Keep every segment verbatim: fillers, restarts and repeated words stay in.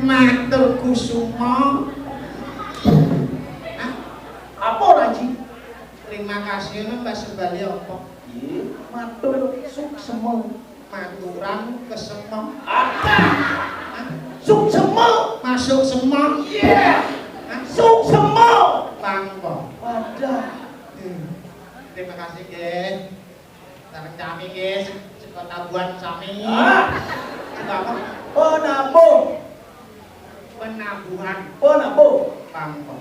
Matur kusuma. Apa ora, Ji? Terima kasih, Mbah Sembali apa? Nggih, matur suksema. Maturan kesema. Apa? Hah? Suksema. Masuk semang. Iya. Hah? Suksema. Pangko. Wadah. Hmm. Terima kasih, nggih. Sareng sami, nggih, se-, saka Tabuhan sami. Ah. Saka apa? Penabuh. Penabuhan. Penabuh. Pangko.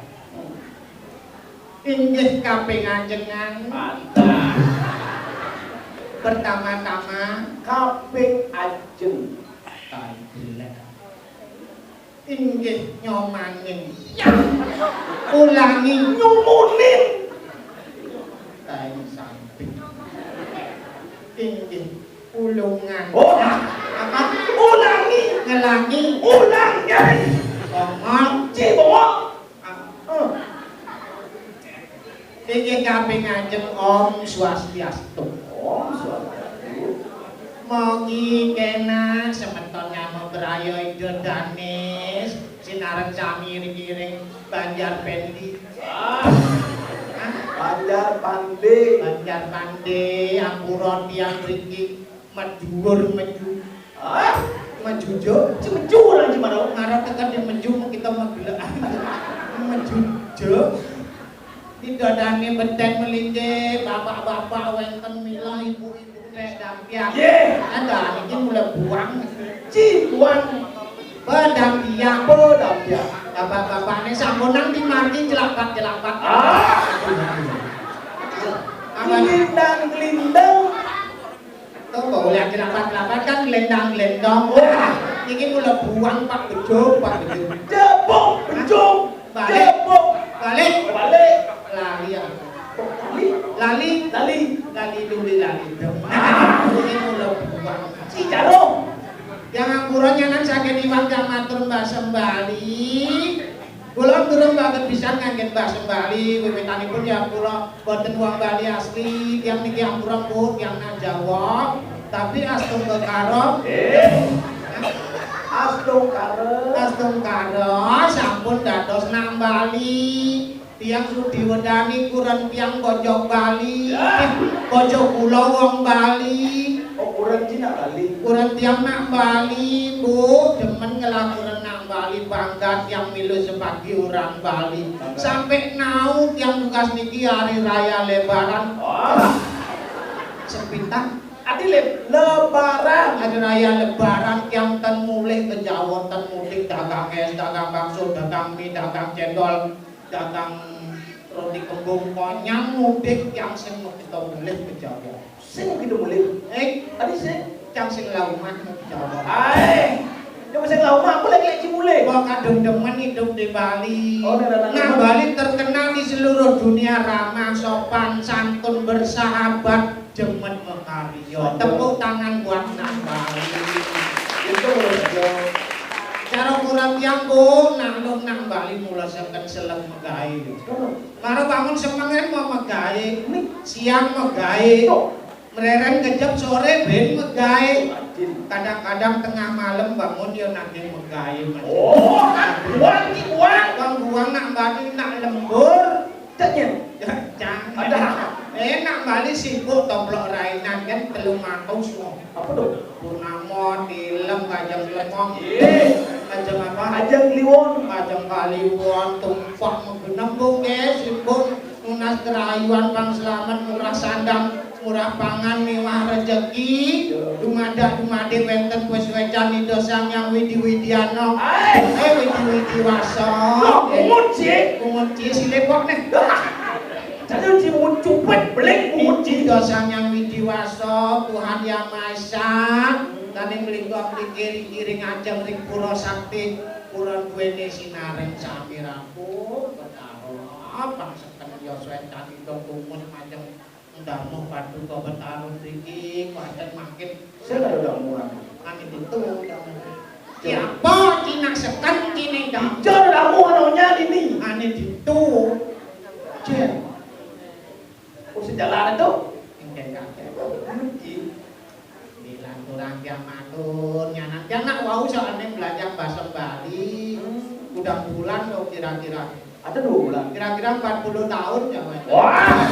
Inggih kaping ajengan. Mantap. Pertama-tama. Kaping ajeng. Tai jelek. Inggih nyomanin. Ya. Ulangi. Nyumunin. Tai samping. Inggih ulungan. Oh. Apa? Ulangi. Ngelangi. Ulangi. Bongol. Ci bongol. Ah, eh. Inggih kaping ajeng, Om Swastiastu. Om Swastiastu. Mogi kena semeton nyama braya Ida Danis sinareng sami iring-iring Banjar Pendi. Ah. Hah? Banjar Pande. Banjar Pande, ampura tiyang mriki. Meduwur meju. Hah? Mejujuk? Ci meju ora ci marang. Ngarep tekan di meju, kita magelek. Mejujuk. Di dadane beten melinggih, bapak-bapak wenten milah, ibu-ibu nek dampiang. Nggih. Ada niki mulai buang. Ci buang. Pedampiang. Pedampiang. Bapak-bapak ini sampunang di margi jelapat-jelapat. Ah. Apa? Gelindang-gelindang. Tuh, kok oleh jelapat-jelapat kan gelendang-gelendong. Wah, iki kula buang, Pak Bejo, Pak Bejo. Jebok, Bejo. Balik. Jebok. Balik. Balik. Lali aku. Lali. Lali. Lali. Lali luli lali dong. Iki kula buang. Si Jaro. Yang ampura nyanan saking iwang kang matur Mbah Sembali. Kula durung banget pisan nganggen Mbah Sembali, wiwitanipun ya kula boten wong Bali asli, tiyang niki ampura mbuh tiyang nang Jawa, tapi Astungkara. Eh, Astungkara. Astungkara sampun dados nang Bali. Tiyang Sudi Wedani kuren tiyang Bojong Bali. Ya. Bojong kula wong Bali. Oh, kuren Cina Bali. Kuren tiyang nak Bali, Bu, demen ngelakuren nak Bali, bangga tiyang milu sepagi orang Bali. Bangga. Sampai nau tiyang tugas niki hari raya Lebaran. Oh. Sepitan. Adi le-, Lebaran. Hari raya Lebaran tiyang ten mulih ke Jawa, ten mudik, dagang es, dagang bakso, dagang mie, dagang cendol, dagang Di kembung konyang mudik yang sing mau kita mulih ke Jawa. Sing mau kita mulih? Eh, tadi sing yang sing laumah mau ke Jawa. Hai, yang sing laumah aku lagi lagi mulih. Wah, kadung demen hidup di Bali. Oh, nah, nah, nah, nah, nah. Bali terkenal di seluruh dunia, ramah, sopan, santun, bersahabat, jemet mekarya. Tepuk tangan buat Nang Bali. Itu loh, Jo. Cara kurang tiang, Bu, Nang Nang Bali mula seken selem megai. Mara bangun semengan mau megai, siang megai, mereren kejep sore ben megai. Kadang-kadang tengah malam bangun yo nanging megai, Mas. Oh, buang ki buang. Bang buang nak batu nak lembur. Ceknya. Ya, jangan. Ada. Eh, nak Bali sibuk toplok rainan kan telung atus. Apa tuh? Purnama, tilem, kajeng lemong. Iya. Kajeng apa? Kajeng kliwon. Kajeng kaliwon, tumpak menggenembung ke sibuk nunas kerayuan pang selamat murah sandang murah pangan miwah rezeki. Dumadak dumade wenten wis wecan Ida Sang Hyang Widi Widiana. Hai. Eh, Widi Widi Wasa. Loh, eh, mungut sih. Mungut sih, si lepok nih. Jadi si mungut cupet, beling mungut sih. Ida Sang Hyang Widi Wasa, Tuhan Yang Maha Esa. Kami melingkung di kiri-kiri ngajeng ring pura sakti. Pura duwene sinareng sami rampung. Betara, apa seken ya suwen candi dong kumus majeng. Ndamuh paduka Betara mriki, kuwaten mangkin. Sing ada damuhan. Ane ditu, damuh. Ya. Apa cina seken kene, Ndang? Ijo damuh anonya dini. Ane ditu. Jen. Oh, sejalan itu? Engke kakek. Iki. Bilang kurang tiang matur, nyanan tiang nak wau soalnya belajar bahasa Bali. Hmm. Udah bulan loh kira-kira. Ada dua bulan. Kira-kira empat puluh tahun ya, Mas. Wah.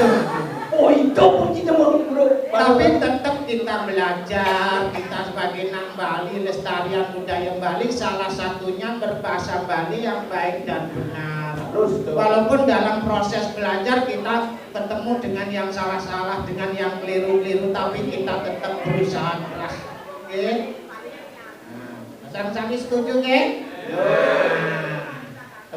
Oh, itu kuncinya mau dulu. Tapi tetap kita belajar, kita sebagai nang Bali, lestarian budaya Bali, salah satunya berbahasa Bali yang baik dan benar. Terus, tuh. Walaupun dalam proses belajar kita ketemu dengan yang salah-salah, dengan yang keliru-keliru, tapi kita tetap berusaha keras. Oke? Nah, sami-sami setuju, nggih?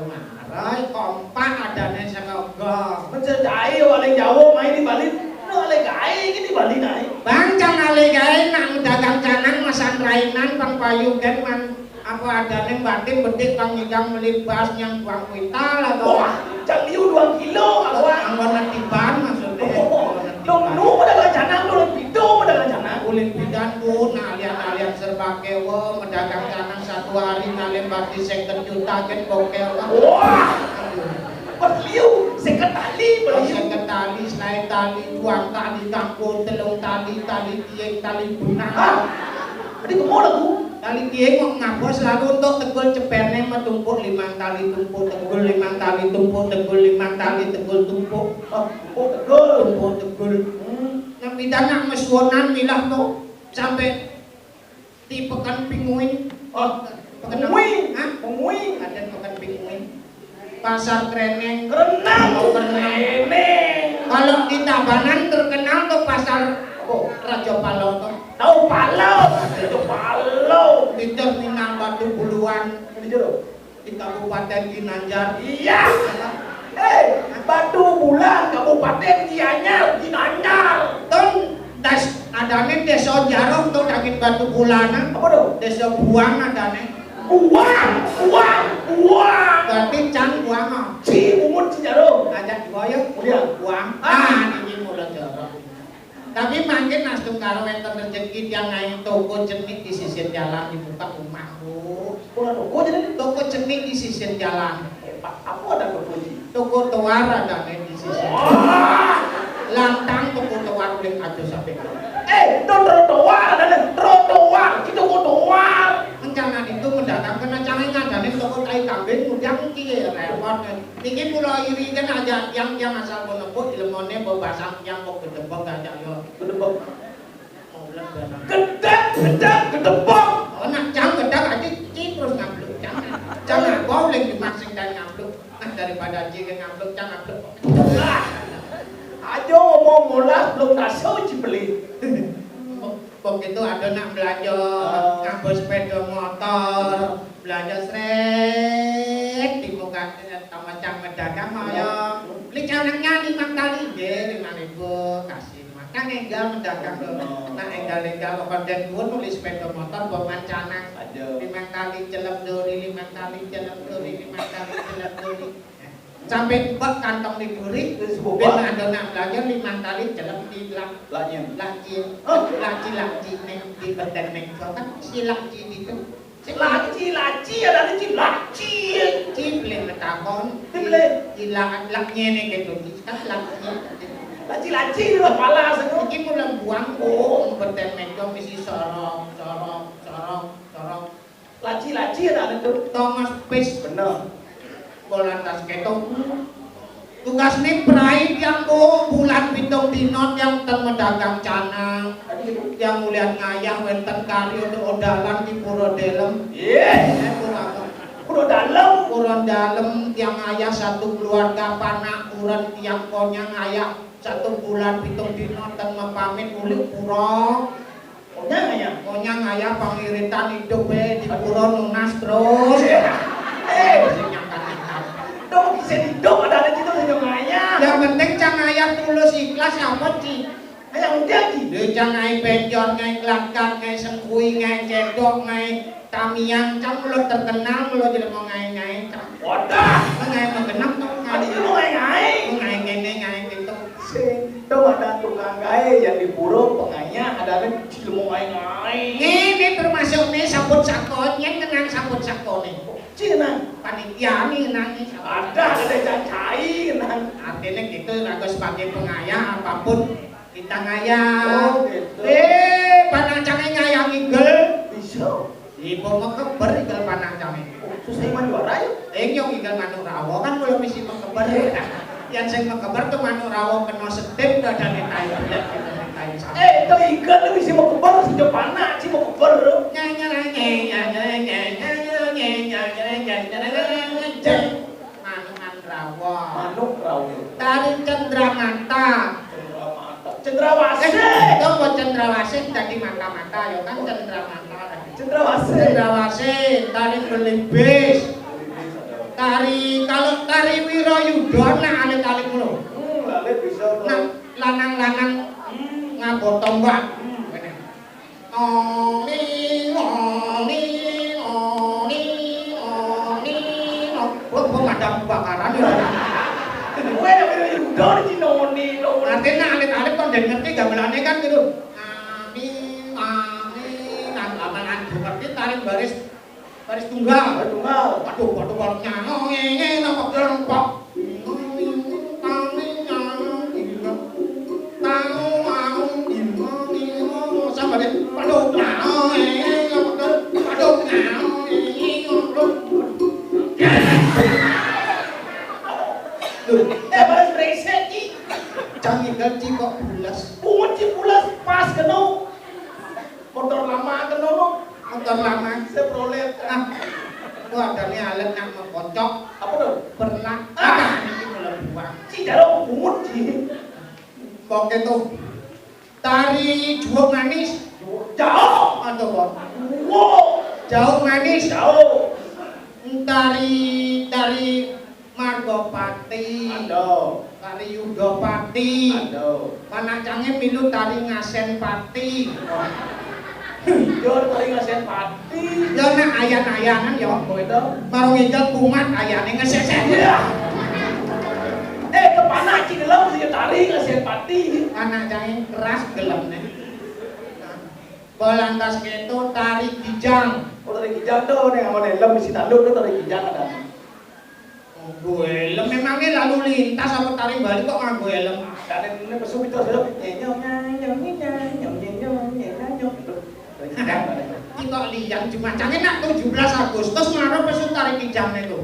Nah, kemarin kompak adane serogo. Mencedai oleh Jawa main di Bali. Nah, oleh gawe iki di Bali nae. Bang, cang ale gawe nak dagang canang masan rainan pang payu gen man apa adane batin bedik pang nyidang melibas nyang buang kuintal atau. Wah, cang liu dua kilo, apa? Anggon netiban maksudnya. Oh, dong, nu pada rencana, nu lebih dong pada rencana. Kulit bidan, Bu, nah, lihat-lihat serba kewo, medagang canang satu hari ngalih bati seket juta, kan, bokel, Pak. Wah, pas liu, seket tali, pas liu. Seket tali, selain tali, buang tali, tangkul, telung tali, tali tieng, tali benang. Hah? Tadi kemana, Bu? Tali tieng kok ngabos lalu untuk tegul cepene metumpuk limang tali tumpuk tegul limang tali tumpuk tegul limang tali tegul tumpuk. Oh, tumpuk tegul. Tumpuk tegul. Hmm. Nang pidan nak mesuonan milah to sampai di Pekan Pinguin. Oh, Pekan Pinguin. Hah? Pinguin. Ada Pekan Pinguin. Pasar Kreneng. Renang. Oh, Kreneng. Kreneng. Kalau di Tabanan terkenal ke pasar, oh, Raja Palo to. Tahu Palo? Itu Palo. Di terminal Batu Buluan. Di jero. Di Kabupaten Ginanjar. Iya. Eh, Batu Bulan, Kabupaten Gianyar, Ginanjar. Ton, das, adane desa Jaroh to daging Batu Bulan, ah. Apa to? Desa Buang adane. Buang, buang, buang. Berarti cang buang, ah. Ci, bungut ci Jaroh. Ajak dua ya. Iya. Buang. Ah, ini mula jorok. Tapi mangkin nastung karo wenten rejeki tiang ngayu toko cenik di sisir jalan dibuka rumah, Bu. Ora toko jadi toko cenik di sisir jalan. Eh, Pak, apa ada toko di? Toko toar ada nih di sisir. Wah! Lantang toko toar uling aja sampai. Eh, don trotoar ada nih, trotoar, di toko toar. Rencana itu mendatang kena canggih ngadanin toko tai kambing, kemudian kiye repot nih. Niki kula iri kan aja tiang-tiang asal pun nepuk ilemone bebasan tiang kok gedebek aja yo. Gedebek. Mau bilang bahasa. Gedek, gedek, gedebek. Oh, nak cang gedek aja ci terus ngabluk. Cang, cang apa oleh dimaksud dan ngabluk. Nah, daripada ci ke ngabluk, cang ngabluk. Ah. Aja ngomong molas belum tahu ci beli. Begitu ada nak belanja, ah, nganggo sepeda motor, belanja sret di muka, eh, taman cang pedagang, ayo. Beli Yang nyanyi Mang Tali, nggih, lima ribu, kasih. Makan enggal mendagang lho. Nak enggal-enggal kok konten kuwi nulis sepeda motor mbok mancanang. Aduh. Lima kali celep duri, lima kali celep duri, lima kali celep duri. Sampai mbok kantong di duri, terus mbok ben ada nak belanja lima kali celep di lak. Laknya. Laknya. Oh, lakci-lakci ning di beten ning kan si lakci itu. Laci, laci, ada di ci, laci. Ci beli metakon. Di beli. Di la-, lak ngene gitu, ci. Kan laci. Laci, laci, lho, pala sing. Iki mula buang, oh, beten meja misi sorong, sorong, sorong, sorong. Laci, laci, ada itu. Thomas Pis. Bener. Bolan tas ketok. Tugas ning prai tiang, Bu, bulan pitung dina tiang ten medagang canang. Tiang ulian ngayah wenten karya ning odalan di Pura Delem. Nggih. Eh, Pura apa? Pura Dalem. Pura Dalem tiang ngayah satu keluarga panak kuren tiang konyang ngayah satu bulan pitung dina ten mapamit uli pura. Konyang ngayah. Konyang ngayah pangiritan idup, eh, di pura nunas terus. Eh, sing nyangka-nyangka. Dong, bisa hidup ada, ada gitu, sing ngayah. Yang penting cang ngayah tulus ikhlas apa, Ci? Ngayah udah, Ci. Lho, cang ngai penjor, ngai kelakat, ngai sengkui, ngai cedok, ngai tamiang, cang mulo terkenal, mulo jelema ngai-ngai, cang. Wadah. Ngai menggenap, cang. Adi jelema ngai-ngai. Ngai ngene, ngai gitu. Sing to ada tukang gawe yang di pura pengayah ada ning jelema ngai-ngai. Ngene termasuk nih sabut sakon, yang kenang sabut sakon nih. Cina. Panitia nih nang nih. Ada, ada cacai nang. Artinya gitu, raga sebagai pengayah apapun kita ngayah. Oh, gitu. Eh, panang cange ngayah ngigel. Bisa. Ibu mekeber igel panang cange. Oh, susah iman juara ya? Eh, yang igel manuk rawa kan belum isi mekeber. Yang sing mekeber tuh manuk rawa kena sedip, udah ada tai bulat, ada tai sapi. Eh, itu igel tuh isi mekeber, sejak panak sih mekeber. Nyanyi, nyanyi, nyanyi, nyanyi, nyanyi, nyanyi, nyanyi, nyanyi, nyanyi. Manuk rawa. Manuk rawa. Tari cendramata. Cendramata. Cendrawasih. Eh, itu apa cendrawasih tadi mata-mata ya kan cendramata tadi. Cendrawasih. Cendrawasih, tari belibis. Tari, kalau tari Wirayuda nak alit-alit ngono. Hmm, alit bisa to. Nak lanang-lanang, hmm, ngabot tombak. Hmm, ngene. Oni, oni, oni, oni, oni. Wah, wah, madam kebakaran ya. Kowe nek Wirayuda iki noni to. Artinya alit-alit kon ngerti gamelane kan gitu. Amin, amin. Nah, aman ngerti tarik baris, baris tunggal. Baris tunggal. Waduh, waduh, waduh, nyano ngene napa kelompok. Tahu, tahu, tahu, tahu. Sama deh. Waduh, nyano ngene napa kelompok. Waduh, nyano ngene napa kelompok. Lho, eh, balas bresek, Ci. Cang ngigel, Ci, kok bulas? Pungut, Ci, bulas, pas kena. Motor lama kena, no. Motor lama. Chevrolet. Ah. Wah, adane alit nak mengkocok. Apa to? Berlak. Ah. Ah, iki mulai buang. Ci, jare pungut, Ci. Poke to. Tari juwuk manis. Jauh. Aduh, kok. Wow. Jauh manis. Jauh. Tari, tari Margopati. Aduh. Tari Yudopati. Aduh. Panak cange milu tari Ngasen Pati. Yo, tari Ngasen Pati. Ya nak ayan-ayanan ya. Apa itu? Marung ngigel kumat ayane ngesesek. Iya. Eh, kepanak, Ci, gelem sih tari Ngasen Pati. Panak cange keras gelemne. Polantas keto tari kijang. Oh, tari kijang to ning amone lem isi tanduk to tari kijang ada. Nganggo helm, memangnya lalu lintas apa tari Bali kok nganggo helm? Dane ngene pesu pito helm. Nyong, nyong, nyong, nyong, nyong, nyong, nyong, nyong, nyong, nyong. Tari kijang ada. Iki kok liyan Jumacange nak tujuh belas Agustus maro pesu tari kijang itu.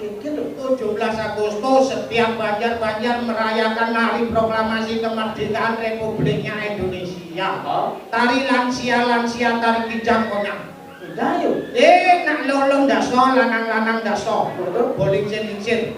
Iki lho, tujuh belas Agustus setiap Banjar-Banjar merayakan hari proklamasi kemerdekaan Republiknya Indonesia. Oh. Tari lansia-lansia, tari kijang konyang. Sudah yuk. Eh, nak lolong daso, lanang-lanang daso. Betul. Boling sing lingsir.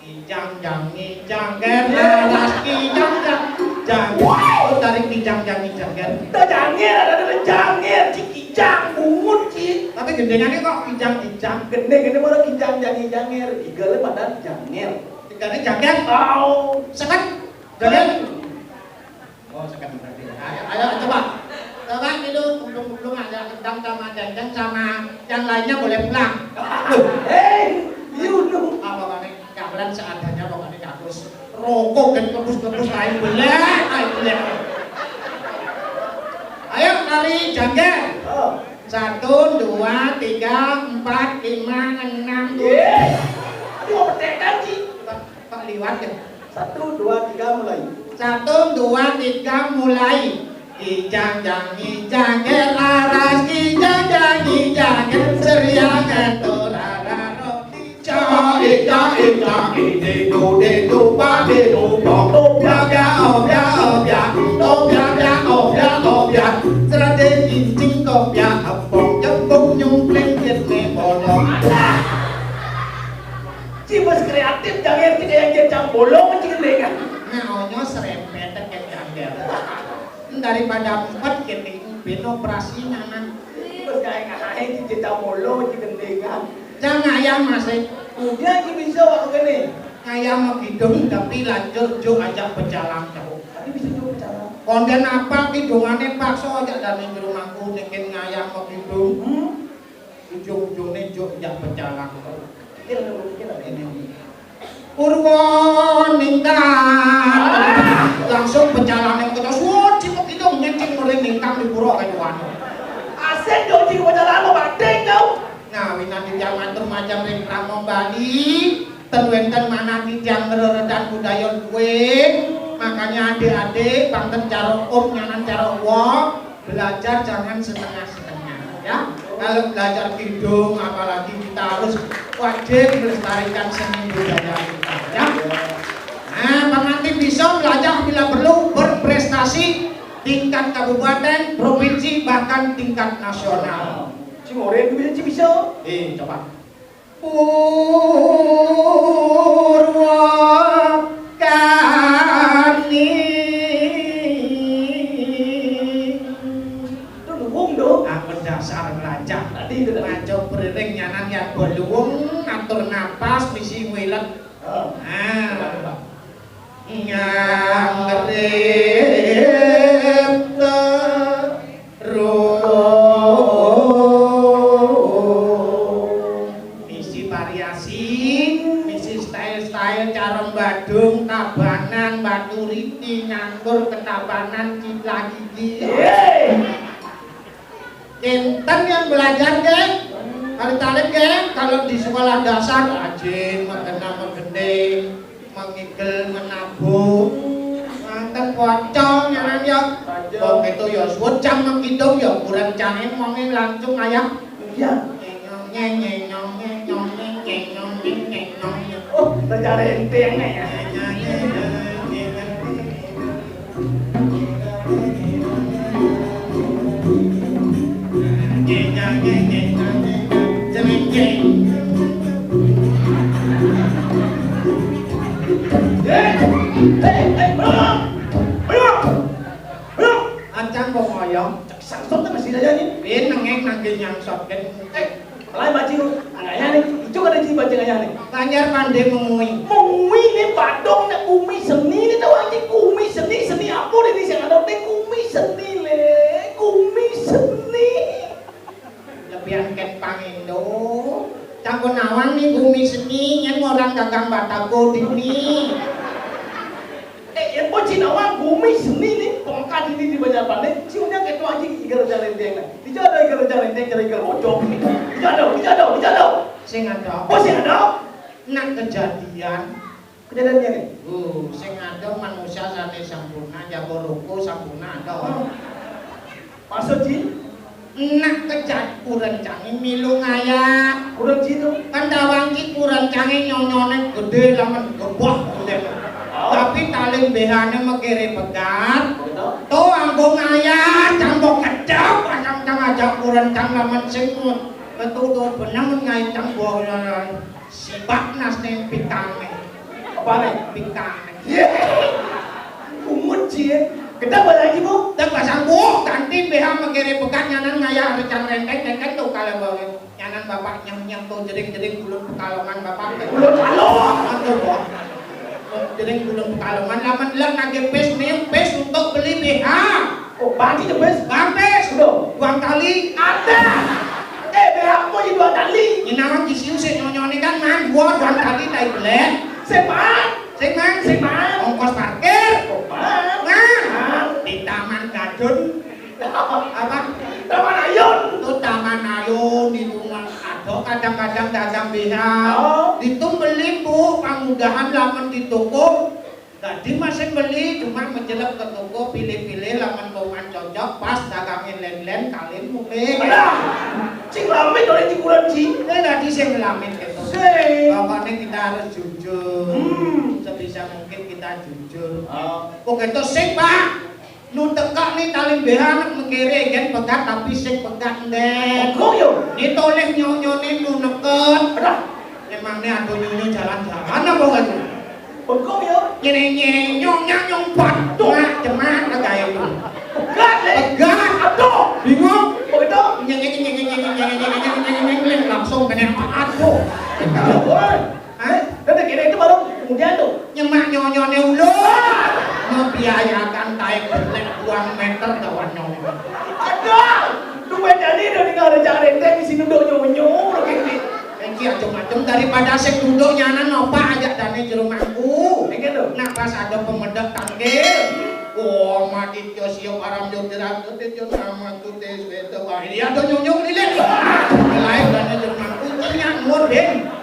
Kijang jangi jangger, laras kijang jang, jang. Oh, tari kijang jangi jangger. Kita jangir, ada ada jangir, Ci, kijang, bungut, Ci. Tapi gendengane kok kijang kijang. Gendengane malah kijang jangi jangir. Igale padahal jangir. Jadi jaket. Au. Seket. Jaket. Oh, seket berarti. Ayo, ayo, coba. Coba itu, belum, belum ada, Endang sama Dendeng sama yang lainnya boleh pulang. Hei, you know. Apa kane? Gamelan seadanya pokoknya, Kak Gus. Rokok dan kebus-kebus lain boleh, lain boleh. Ayo, lari jaket. Oh. Satu, dua, tiga, empat, lima, enam, tujuh. Ih, aduh, pedekan, Ji. Pak, Pak liwat ya. Satu, dua, tiga, mulai. Satu, dua, tiga, mulai. Kijang jang kijang ger laras, kijang jang kijang ger seriangan torararo. Kijang, kijang, kijang, kijang, kijang, kijang, kijang, kijang, kijang, kijang, kijang, kijang, kijang, kijang, kijang, kijang, serade kincing kopya, epong jepong nyungkling, kirne bolong. Ci bos kreatif, jangan kita yang jejak bolong, ci gendeng. Nah, onyo serempet, tek jangger. Daripada empat, kene ben operasi nyanan. Bos kayak ngahae, ci jejak bolong, ci gendeng. Jangan ayam masih. Udah, ci bisa waktu kene. Ayam mau hidung, tapi lanjut jo ajak pecalang, cowok. Tapi bisa juga pecalang. Konten apa hidungannya paksa aja dari rumahku, nekin ngayam mau hidung. Hmm? Ujung-ujungnya juk jak pecalang. Pikir, pikir. Ini. Purwa ningkang. Langsung pecalang yang kena suwun, cipok itu ngencing mering ningkang di pura kayu anu. Asik dong, cipok pecalang apa batik kau? Nah, winanti tiang matur macam ring krama Bali, ten wenten manah tiang ngreredan budaya luwih. Makanya adik-adik, banten cara om, nyanan cara uwa, belajar jangan setengah-setengah, ya. Kalau belajar kidung, apalagi kita harus wajib melestarikan seni budaya kita, ya. Nah, pengantin bisa belajar bila perlu berprestasi tingkat kabupaten, provinsi, bahkan tingkat nasional. Ci Moren dulu ci bisa. Eh, coba. Purwakani. Itu luwung, Dok. Aku dasar belajar. Tadi itu, tadi. Maca beriring nyanan ya luwung, ngatur napas, misi wilet. Oh. Nah. Coba, coba. Ngangrip terus. Misi variasi, misi style-style, cara badung, tabanan, batu riti, nganggur ketabanan, cipla gigi. Yeay. Kinten yang belajar, nggih. Kali talib, nggih, kalau di sekolah dasar rajin, megena megending, mengigel, menabuh. Manten pocong nyanan ya. Wong itu ya suwun jam menghitung ya, ukuran cangin wonge langsung ayah. Iya. Nyenyong, nyenyong, nyenyong, nyenyong, nyenyong. Oh, terjadi enteng ya. Ancang kok ngoyong. Cek sangsot kan masih aja nih. Bin nengeng nangge nyangsot kan. Eh, Lai bajing ayah nih, itu kan ada bajing ayah nih. Banjar pandai mengui. Mengui nih badong nih, kumi seni nih, tahu anjing, kumi seni, seni apa nih sing ada nih, kumi seni le, kumi seni. Lebihan ket pangindo. Campur nawang nih kumi seni, nyen orang dagang batako dini. Eh, ya, kok Cina wah, kumi seni nih, tongkat ini di Banjar Pandai, ciumnya kayak tuh anjing, iga reja lenteng nih. Tidak ada iga reja lenteng, jadi iga bocok nih. Tidak ada, tidak ada, tidak ada. Sing ada. Oh, sing ada? Nak kejadian. Kejadiannya nih? Uh, sing ada manusia sane sampurna, jago roko sampurna ada. Hmm. Maksud, Ji? Nak kejat kurencangin milu ngayah. Kurenci itu? Kan tawang ki kurencangin nyonyone gede lamen gebah gede. Oh. Tapi taling behane mekere pegat. Betul. To anggo ngayah, cang mbok kedap, asam cang ajak kurencang lamen sing betul-betul bener ngayah cang mbok. Sibak nas ning pikane. Apa nih? Pikane. Iya. Kumun cie. Kita balik lagi, Bu. Dan pasang bu, ganti B H mengkiri pekat nyanan ngayah recang renteng, renteng tuh kalau bawa. Nyanan bapak nyem-nyem tuh jering-jering bulut Pekalongan bapak. Bulut Kalong. Aduh, Bu. Jeneng Gunung Pekalongan, lamun lek nagih pis, ning pis untuk beli B H. Oh, bagi ya, pis? Bang pis. Udah. Dua tali. Ada. Eh, B H aku aja dua tali. Ini nawang kisiu sik nyonyone kan, Mang. Gua dua tali tai belek. Sing, Mang. Sing, Mang. Sing, Mang. Ongkos parkir. Oh, Mang. Nah, di Taman Gadun. Apa? Taman Ayun. Itu Taman Ayun di rumah. Ada kadang-kadang dagang B H. Oh. Itu beli, Bu, pangudahan lamun di toko. Dadi masih beli, cuma menjelep ke toko, pilih-pilih lamun koman cocok, pas dagangin len-len, kalin mulih. Alah, sing lamit oleh cikuran, Ji. Eh, dadi sing lamit gitu. Sing. Pokoknya kita harus jujur. Hmm. Sebisa mungkin kita jujur. Oh. Kok gitu sing, Pak? Nu teka ni tali B H nek mengkere gen pegat tapi sing pegat, Ndek. Kok yo? Ni toleh nyonyone nu neket. Adah. Emang ni ado nyonyo jalan-jalan apa kan? Bengkok yo. Nyene nyene nyong nyang nyong pat. Tuh. Mak, cemat, gawe itu. Pegat, Le. Pegat. Aduh. Bingung. Begitu. Nyeng nyeng nyeng nyeng nyeng nyeng nyeng nyeng nyeng nyeng nyeng, langsung kena paat. Aduh. Woi. Hah? Kan kira itu baru kemudian tuh. Nyemak nyonyone ulun. Membiayakan tai belek dua meter kawan nyonyone. Aduh. Duwe jani udah tinggal ada cak renteng di sini udah nyonyo udah gini. Iki acem-acem daripada sing duduk nyanan opak aja dane jero mangku. Iki lho. Nah, pas ada pemedek tangkil. Wah, mati tio siap aram yo dirangkut tio nama tute sweta wah. Iya to nyonyong lilit. Lain dane jero mangku nyang ngur, Den.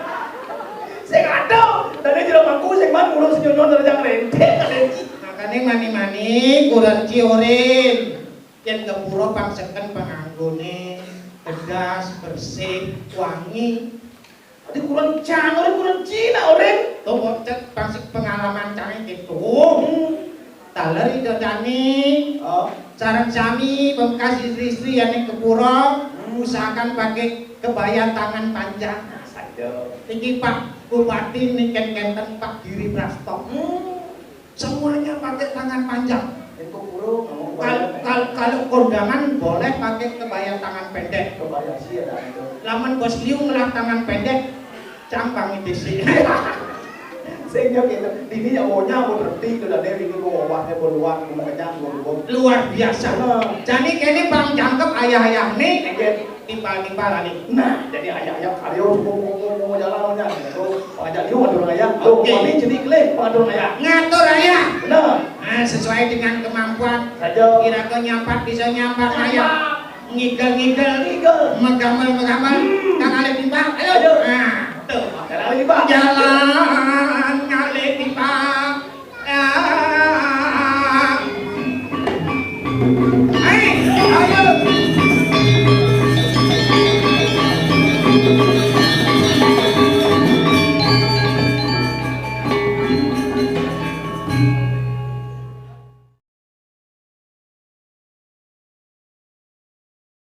Sing ado, dane jero mangku sing man ngurung sing nyonyong dari jang renteng. Makane mani-mani kurang ciorin. Yen gapura pangseken panganggone, bedas, bersih, wangi. Adi kurang cang, ora kurang Cina, orang. To kok cek pangsek pengalaman cange gitu. Hmm. Taler Ida Dani. Oh. Sareng sami pembekas istri-istri yang ke pura, hmm, usahakan pakai kebaya tangan panjang. Saja. Iki Pak Bupati niken kenten Pak Giri Prasto. Hmm. Semuanya pakai tangan panjang. Itu burung, kamu Kal- kal- kalau kondangan boleh pakai kebaya tangan pendek. Kebaya sih ada itu. Lamun bos liu ngelah tangan pendek, campang dhisik. Sehingga gitu, ini ya maunya mau berhenti itu dan dia itu mau wahnya mau luar, mau kenyang, mau luar. Luar biasa. Nah. Jadi kene Bang jangkep ayah-ayah nih. Iya. Timpal-timpal, Ali. Nah, jadi ayah-ayah karyo mau mau mau mau jalan aja. Itu pengajak liu ngatur ayah. Tuh, oke. Kami jadi kelih pengatur ayah. Ngatur ayah. Benar. Nah, sesuai dengan kemampuan. Saja. Kira-kira nyampat bisa nyampat ayah. Ngigel-ngigel. Ngigel. Megamel-megamel. Hmm. Kang Ali timpal. Ayo. Ayo. Nah, tuh. Kang Ali timpal. Jalan.